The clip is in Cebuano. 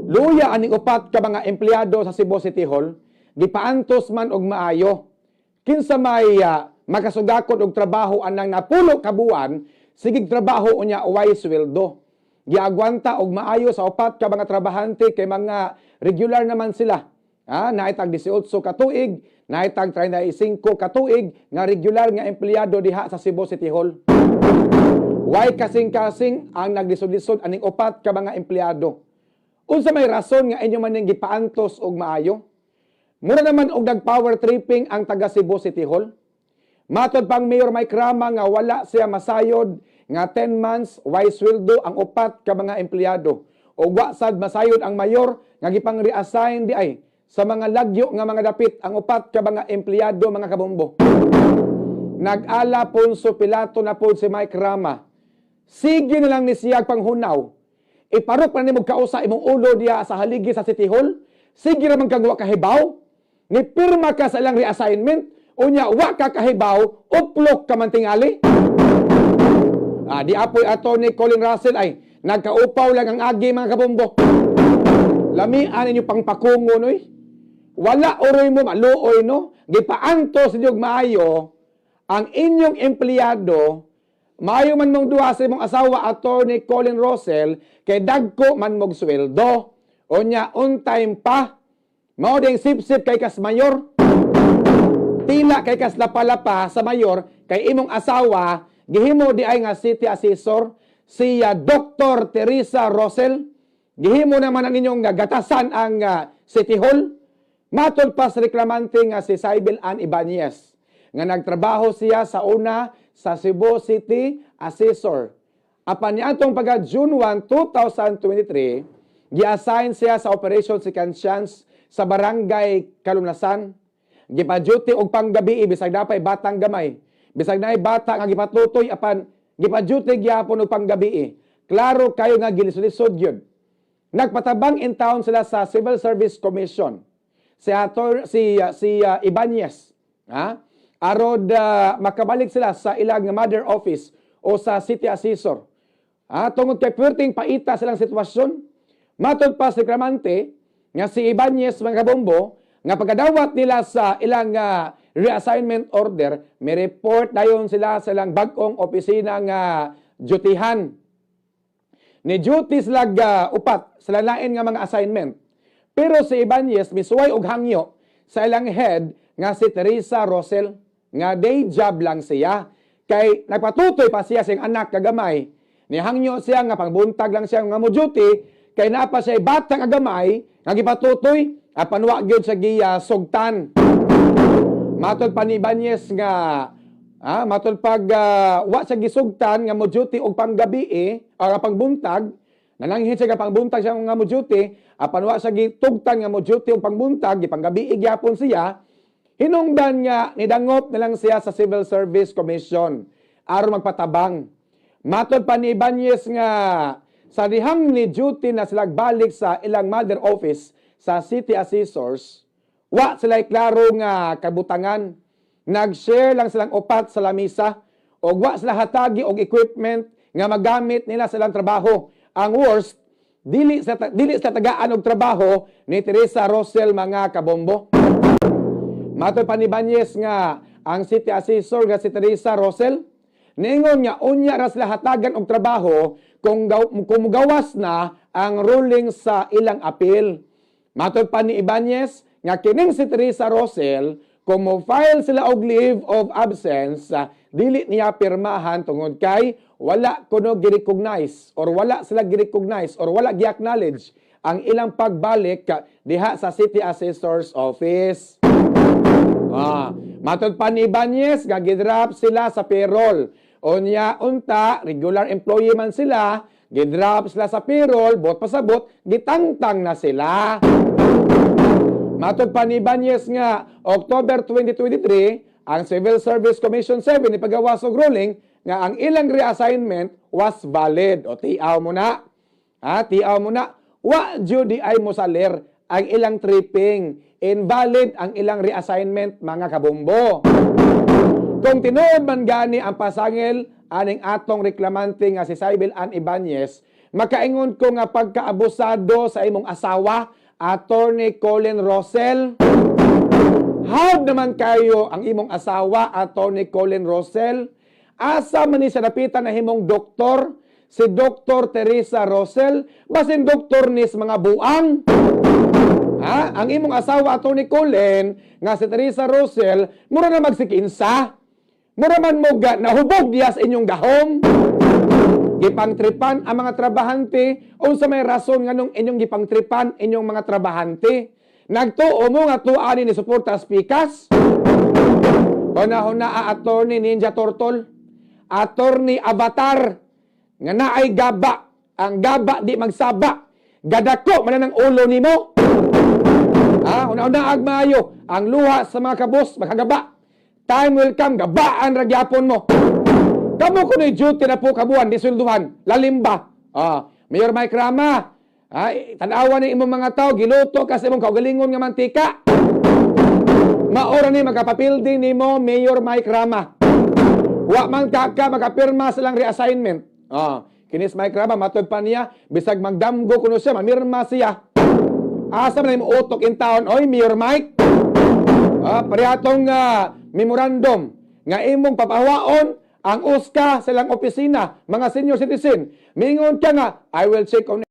Luya aning upat ka mga empleyado sa Cebu City Hall, gipaantos man og maayo. Kinsa may makasugakot og trabaho anang napulo ka buwan, sigig trabaho unya way sweldo? Giagwanta og maayo sa upat ka mga trabahante kay mga regular naman sila. Naay tag 18 ka tuig, naay tag 35 ka tuig nga regular nga empleyado diha sa Cebu City Hall. Way kasing-kasing ang naglisod-lisod aning upat ka mga empleyado. Unsa may rason nga inyo man ning gipaantos og maayo? Mura naman og nag-power tripping ang taga Cebu City Hall. Matod pang Mayor Mike Rama nga wala siya masayod nga 10 months way sweldo ang upat ka mga empleyado. O wa sad masayod ang mayor nga gipang reassign di ay sa mga lagyo nga mga dapit ang upat ka mga empleyado, mga kabombo. Nag-ala Poncio Pilato na pod si Mike Rama. Sige na lang ni siya panghunaw. Iparok na nimo kausa imong ulo diha sa haligi sa City Hall. Sige ra man kang wa kahibaw. Ni pirma ka sa ilang reassignment, unya wa ka kahibaw, uplok ka man tingali. Di apoy ato ni Colin Russell ay nagkaupaw lang ang agi, mga kabombo. Lamian ninyo pangpakungo noy. Wala uroy mo maluoy, no. Gipaantos ninyo maayo ang inyong empleyado. Maayo man mong duha sa imong asawa, Attorney Colin Russell, kay dagko man mog sweldo. Unya on time pa. Mao ding sip-sip kay kas mayor. Tila kay kas lapa-lapa sa mayor kay imong asawa gihimo di ay nga city assessor, si Dr. Teresa Rosell. Gihimo naman ang inyong gatasan ang City Hall. Matod pa sa reklamante nga si Cybel Ann Ibanez nga nagtrabaho siya sa una sa Cebu City Assessor. Apan niadtong pagka June 1, 2023, gi-assign siya sa Operation Second Chance sa Barangay Kalunasan. Gipa-duty og panggabi bisag napay batang gamay. Bisag naay bata nga gipatutoy, apan gipa-duty gyapon og panggabi. Klaro kayo nga gilisod-lisod gyud. Nagpatabang in town sila sa Civil Service Commission. Si Ator, si uh, si Ibanez, ha? Arod makabalik sila sa ilang mother office o sa city assessor. Tungod kay perting paita silang sitwasyon. Matod pa sa reklamante nga si Ibanez, mga kabombo, nga pagkadawat nila sa ilang reassignment order, may report dayon sila sa ilang bag-ong opisina nga dutyhan. Ni duty sila upat sa lain nga mga assignment. Pero si Ibanez misuway og hangyo sa ilang head nga si Teresa Rosel nga day job lang siya. Kay nagpatutoy pa siya sa iyang anak kagamay. Ni hangyo siya nga pangbuntag lang siya nga mo duty kay naa pa siya bata nga gamay nga gipatutoy, apan wa gyud sa giya sugtan. Matod pa ni Ibanez nga matod pag wa siya gisugtan nga mo duty og panggabi o pangbuntag, nananghin siya nga pangbuntag siya nga mo duty, apan wa siya gitugtan nga mo duty og pangbuntag, gipanggabi gyapon siya. Hinungdan nga nidangop na lang siya sa Civil Service Commission aron magpatabang. Matod pa ni Ibanez nga sa dihang ni duty na sila balik sa ilang mother office sa city assessors, wa sila klaro nga kabutangan. Nag-share lang silang upat sa lamisa og wa sila hatagi og equipment nga magamit nila sa ilang trabaho. Ang worst, dili sa tagaan og trabaho ni Teresa Rosel, mga kabombo. Matod pa ni Ibanez nga ang city assessor nga si Teresa Rosel niingon nga unya ra sila hatagan og trabaho kung mugawas na ang ruling sa ilang appeal. Matod pa ni Ibanez nga kining si Teresa Rosel, kung mo file sila og leave of absence, dili niya pirmahan tungod kay wala kuno gi-recognize or wala sila gi-recognize or wala gi-acknowledge ang ilang pagbalik diha sa City Assessor's Office. Matod pa ni Ibanez nga gidrop sila sa payroll. Unya unta regular employee man sila, gidrop sila sa payroll, bot pasabot, gitangtang na sila. Matod pa ni Ibanez nga October 2023, ang Civil Service Commission 7 ipagawas og ruling nga ang ilang reassignment was valid. O tiaw mo na. Ha, tiaw mo na. Wa jud ay mosalir ang ilang tripping. Invalid ang ilang reassignment, mga kabombo. Kung tinuod man gani ang pasangil aning atong reklamante nga si Cybel Ann Ibanez, Makaingon ko nga pagkaabusado sa imong asawa, Attorney Colin Rosell. How naman kayo ang imong asawa, Attorney Colin Rosell? Asa man ni siya napitan na himong doktor? Si Dr. Teresa Rosell? Basin doktor ni sa mga buang? Ha? Ang imong asawa, Attorney Colin, nga si Teresa Rosell, mura na magsikinsa. Mura man mo ga, nahubog diya sa inyong gahom. Gipangtripan ang mga trabahante, unsa may rason nganong inyong gipangtripan inyong mga trabahante? Nagtuo mo nga tuani ni suporta Pikas? Huna-huna, Attorney Ninja Turtle, Attorney Avatar, nga naay gaba, ang gaba di magsaba, gadako man ang ulo nimo. Ah, una-una agmayo, ang luha sa mga kabos makagaba. Time will come, gabaan ra gyapon mo. Kamo kuno duty na po kabuan, di swelduhan, lalim ba? Ah, Mayor Mike Rama, ay, tanawa ni imong mga tao, giluto ka sa imong kaugalingon nga mantika. Maora ni magkapapildi nimo, Mayor Mike Rama. Wa man ka makapirma sa lang reassignment. Ah, kinis Mike Rama matod pa niya bisag magdamgo kuno siya, mamirma siya. Asa man imong utok in town, oy Mayor Mike? Ah, parehatong memorandum nga imong papahawaon ang USCA sa ilang opisina, mga senior citizen. Mingon ka nga, "I will check on